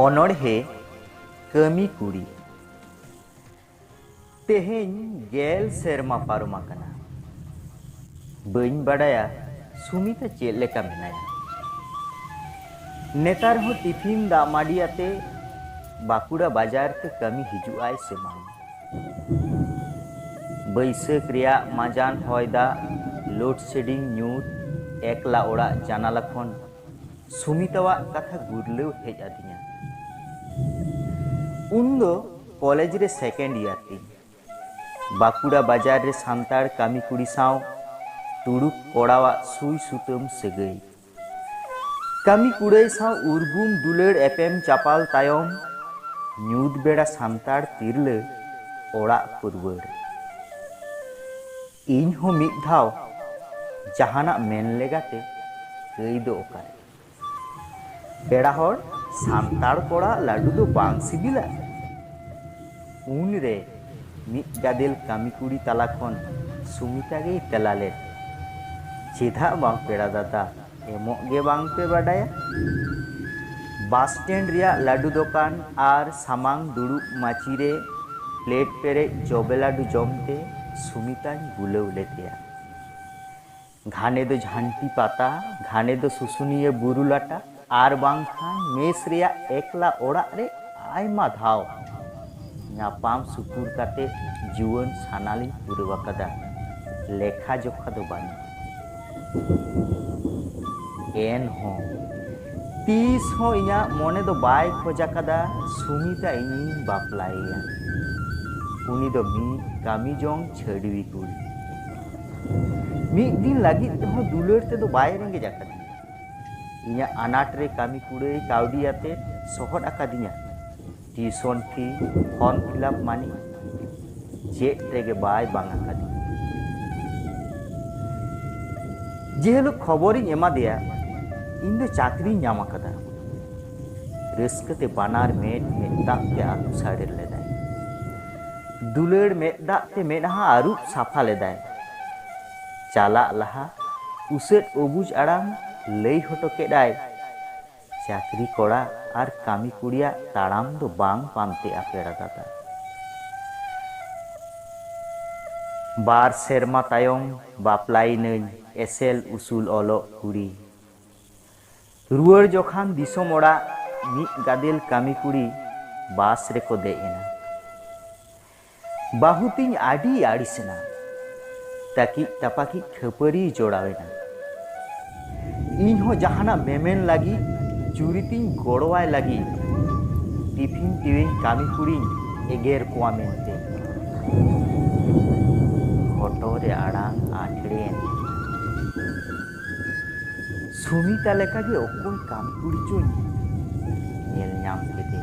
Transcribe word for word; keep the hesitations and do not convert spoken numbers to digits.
ᱚᱱᱚᱬᱦᱮ ᱠᱟᱹᱢᱤ ᱠᱩᱲᱤ᱾ ᱛᱮᱦᱮᱧ ᱜᱮᱞ ᱥᱮᱨᱢᱟ ᱯᱟᱨᱚᱢ ᱟᱠᱟᱱᱟ᱾ ᱵᱟᱹᱧ ᱵᱟᱰᱟᱭᱟ ᱥᱩᱢᱤᱛᱟ ᱪᱮᱫ ᱞᱮᱠᱟ ᱢᱮᱱᱟᱭᱟ᱾ ᱱᱮᱛᱟᱨ ᱦᱚᱸ ᱴᱤᱯᱷᱤᱱ ᱫᱟᱜ ᱢᱟᱹᱰᱤ ᱟᱛᱮ ᱵᱟᱸᱠᱩᱲᱟ ᱵᱟᱡᱟᱨ ᱛᱮ ᱠᱟᱹᱢᱤ ᱦᱤᱡᱩᱜ ᱟᱭ ᱥᱮ ᱵᱟᱝ᱾ ᱵᱟᱹᱭᱥᱟᱹᱠᱷ ᱨᱮᱭᱟᱜ ᱢᱟᱡᱟᱱ ᱦᱚᱭ ᱫᱟᱜ, ᱞᱳᱰ ᱥᱮᱰᱤᱝ ᱧᱩᱛ, ᱮᱠᱞᱟ ᱚᱲᱟᱜ ᱡᱟᱱᱟᱞᱟ ᱠᱷᱚᱱ ᱥᱩᱢᱤᱛᱟᱣᱟᱜ ᱠᱟᱛᱷᱟ ᱜᱩᱨᱞᱟᱹᱣ ᱦᱮᱡ ᱟᱹᱫᱤᱧᱟ᱾ ᱩᱱᱫᱚ ᱠᱚᱞᱮᱡᱽ ᱨᱮ ᱥᱮᱠᱮᱱᱰ ᱤᱭᱟᱨ ᱛᱤᱧ᱾ ᱵᱟᱸᱠᱩᱲᱟ ᱵᱟᱡᱟᱨ ᱨᱮ ᱥᱟᱱᱛᱟᱲ ᱠᱟᱹᱢᱤ ᱠᱩᱲᱤ ᱥᱟᱶ ᱛᱩᱲᱩᱠ ᱠᱚᱲᱟᱣᱟᱜ ᱥᱩᱭ ᱥᱩᱛᱟᱹᱢ ᱥᱟᱹᱜᱟᱹᱭ᱾ ᱠᱟᱹᱢᱤ ᱠᱩᱲᱟᱹᱭ ᱥᱟᱶ ᱩᱨᱜᱩᱢ ᱫᱩᱞᱟᱹᱲ ᱮᱯᱮᱢ ᱪᱟᱯᱟᱞ ᱛᱟᱭᱚᱢ, ᱧᱩᱛ ᱵᱮᱲᱟ ᱥᱟᱱᱛᱟᱲ ᱛᱤᱨᱞᱟᱹ ᱚᱲᱟᱜ ᱠᱚ ᱨᱩᱣᱟᱹᱲ᱾ ᱤᱧ ᱦᱚᱸ ᱢᱤᱫ ᱫᱷᱟᱣ ᱡᱟᱦᱟᱱᱟᱜ ᱢᱮᱱ ᱞᱮᱜᱟᱛᱮ ᱠᱟᱹᱭ ᱫᱚ ᱚᱠᱟᱨᱮ? ᱯᱮᱲᱟ ᱦᱚᱲ, ᱥᱟᱱᱛᱟᱲ ᱠᱚᱲᱟ ᱞᱟᱹᱰᱩ ᱫᱚ ᱵᱟᱝ ᱥᱤᱵᱤᱞᱟ? ᱩᱱᱨᱮ ᱢᱤᱫ ᱜᱟᱫᱮᱞ ᱠᱟᱹᱢᱤ ᱠᱩᱲᱤ ᱛᱟᱞᱟ ᱠᱷᱚᱱ ᱥᱩᱢᱤᱛᱟ ᱜᱮᱭ ᱛᱮᱞᱟ ᱞᱮᱫ, "ᱪᱮᱫᱟᱜ ᱵᱟᱝ ᱯᱮᱲᱟ ᱫᱟᱫᱟ, ᱮᱢᱚᱜ ᱜᱮ ᱵᱟᱝ ᱯᱮ ᱵᱟᱰᱟᱭᱟ?" ᱵᱟᱥ ᱥᱴᱮᱱᱰ ᱨᱮᱭᱟᱜ ᱞᱟᱹᱰᱩ ᱫᱚᱠᱟᱱ ᱟᱨ ᱥᱟᱢᱟᱝ ᱫᱩᱲᱩᱵ ᱢᱟᱹᱪᱤ ᱨᱮ ᱯᱞᱮᱴ ᱯᱮᱨᱮᱡ ᱡᱚᱵᱮ ᱞᱟᱹᱰᱩ ᱡᱚᱢᱛᱮ ᱥᱩᱢᱤᱛᱟᱧ ᱵᱩᱞᱟᱹᱣ ᱞᱮᱫᱮᱭᱟ᱾ ᱜᱷᱟᱱᱮ ᱫᱚ ᱡᱷᱟᱱᱴᱤ ᱯᱟᱛᱟ, ᱜᱷᱟᱱᱮ ᱫᱚ ᱥᱩᱥᱩᱱᱤᱭᱟᱹ ᱵᱩᱨᱩ ᱞᱟᱴᱟ, ᱟᱨ ᱵᱟᱝᱠᱷᱟᱱ ᱢᱮᱥ ᱨᱮᱭᱟᱜ ᱮᱠᱞᱟ ᱚᱲᱟᱜ ᱨᱮ ᱟᱭᱢᱟ ᱫᱷᱟᱣ ᱧᱟᱯᱟᱢ ᱥᱩᱯᱩᱨ ᱠᱟᱛᱮ ᱡᱩᱣᱟᱹᱱ ᱥᱟᱱᱟᱞᱤᱧ ᱯᱩᱨᱟᱹᱣ ᱟᱠᱟᱫᱟ᱾ ᱞᱮᱠᱷᱟ ᱡᱚᱠᱷᱟ ᱫᱚ ᱵᱟᱹᱱᱩᱜ᱾ ᱮᱱᱦᱚᱸ ᱛᱤᱥ ᱦᱚᱸ ᱤᱧᱟᱹᱜ ᱢᱚᱱᱮ ᱫᱚ ᱵᱟᱭ ᱠᱷᱚᱡ ᱟᱠᱟᱫᱟ ᱥᱩᱢᱤᱛᱟ ᱤᱧᱤᱧ ᱵᱟᱯᱞᱟᱭᱮᱭᱟ᱾ ᱩᱱᱤ ᱫᱚ ᱢᱤᱫ ᱠᱟᱹᱢᱤ ᱡᱚᱝ ᱪᱷᱟᱹᱰᱣᱤ ᱠᱩᱲᱤ᱾ ᱢᱤᱫ ᱫᱤᱱ ᱞᱟᱹᱜᱤᱫ ᱛᱮᱦᱚᱸ ᱫᱩᱞᱟᱹᱲ ᱛᱮᱫᱚ ᱵᱟᱭ ᱨᱮᱸᱜᱮᱡ ᱟᱠᱟᱫᱤᱧᱟ᱾ ᱤᱧᱟᱹᱜ ᱟᱱᱟᱴ ᱨᱮ ᱠᱟᱹᱢᱤ ᱠᱩᱲᱟᱹᱭ ᱠᱟᱹᱣᱰᱤ ᱟᱛᱮ ᱥᱚᱦᱚᱫ ᱟᱠᱟᱫᱤᱧᱟ᱾ Tuition fee, form fill up money, ᱪᱮᱫ ᱨᱮᱜᱮ ᱵᱟᱭ ᱵᱟᱝ ᱟᱠᱟᱫᱤᱧᱟ᱾ ᱡᱮ ᱦᱤᱞᱳᱜ ᱠᱷᱚᱵᱚᱨᱤᱧ ᱮᱢᱟᱫᱮᱭᱟ, ᱤᱧ ᱫᱚ ᱪᱟᱹᱠᱨᱤᱧ ᱧᱟᱢ ᱟᱠᱟᱫᱟ, ᱨᱟᱹᱥᱠᱟᱹ ᱛᱮ ᱵᱟᱱᱟᱨ ᱢᱮᱫ ᱢᱮᱫ ᱫᱟᱜ ᱛᱮ ᱟᱹᱛᱩ ᱥᱟᱲᱮᱨ ᱞᱮᱫᱟᱭ᱾ ᱫᱩᱞᱟᱹᱲ ᱢᱮᱫ ᱫᱟᱜ ᱛᱮ ᱢᱮᱫᱦᱟ ᱟᱹᱨᱩᱵ ᱥᱟᱯᱷᱟ ᱞᱮᱫᱟᱭ᱾ ᱪᱟᱞᱟᱜ ᱞᱟᱦᱟ ᱩᱥᱟᱹᱫ ᱚᱵᱩᱡ ᱟᱲᱟᱝ ᱞᱟᱹᱭ ᱦᱚᱴᱚ ᱠᱮᱫᱟᱭ, ᱪᱟᱹᱠᱨᱤ ᱠᱚᱲᱟ ᱟᱨ ᱠᱟᱹᱢᱤ ᱠᱩᱲᱤᱭᱟᱜ ᱛᱟᱲᱟᱢ ᱫᱚ ᱵᱟᱝ ᱯᱟᱱᱛᱮᱜᱼᱟ ᱯᱮᱲᱟ ᱫᱟᱫᱟ᱾ ᱵᱟᱨ ᱥᱮᱨᱢᱟ ᱛᱟᱭᱚᱢ ᱵᱟᱯᱞᱟᱭᱤᱱᱟᱹᱧ ᱮᱥᱮᱞ ᱩᱥᱩᱞ ᱚᱞᱚᱜ ᱠᱩᱲᱤ᱾ ᱨᱩᱣᱟᱹᱲ ᱡᱚᱠᱷᱟᱱ ᱫᱤᱥᱚᱢ ᱚᱲᱟᱜ ᱢᱤᱫ ᱜᱟᱫᱮᱞ ᱠᱟᱹᱢᱤ ᱠᱩᱲᱤ ᱵᱟᱥ ᱨᱮᱠᱚ ᱫᱮᱡ ᱮᱱᱟ᱾ ᱵᱟᱹᱦᱩ ᱛᱤᱧ ᱟᱹᱰᱤ ᱟᱹᱲᱤᱥ ᱮᱱᱟ᱾ ᱛᱟᱹᱠᱤᱡ ᱛᱟᱯᱟᱠᱤᱡ ᱠᱷᱟᱹᱯᱟᱹᱨᱤ ᱡᱚᱲᱟᱣ ᱮᱱᱟ᱾ ᱤᱧ ᱦᱚᱸ ᱡᱟᱦᱟᱱᱟᱜ ᱢᱮᱢᱮᱱ ᱞᱟᱹᱜᱤᱫ ᱪᱩᱨᱤᱛᱤᱧ ᱜᱚᱲᱚᱣᱟᱭ ᱞᱟᱹᱜᱤᱫ ᱴᱤᱯᱷᱤᱱ ᱴᱤᱣᱤᱧ ᱠᱟᱹᱢᱤ ᱠᱩᱲᱤᱧ ᱮᱜᱮᱨ ᱠᱚᱣᱟ ᱢᱮᱱᱛᱮ᱾ ᱦᱚᱴᱚᱜ ᱨᱮ ᱟᱲᱟᱝ ᱟᱴᱷᱲᱮᱱ᱾ ᱥᱩᱢᱤᱛᱟ ᱞᱮᱠᱟᱜᱮ ᱚᱠᱚᱭ ᱠᱟᱹᱢᱤ ᱠᱩᱲᱤ ᱪᱚᱧ ᱧᱮᱞ ᱧᱟᱢ ᱠᱮᱫᱮ᱾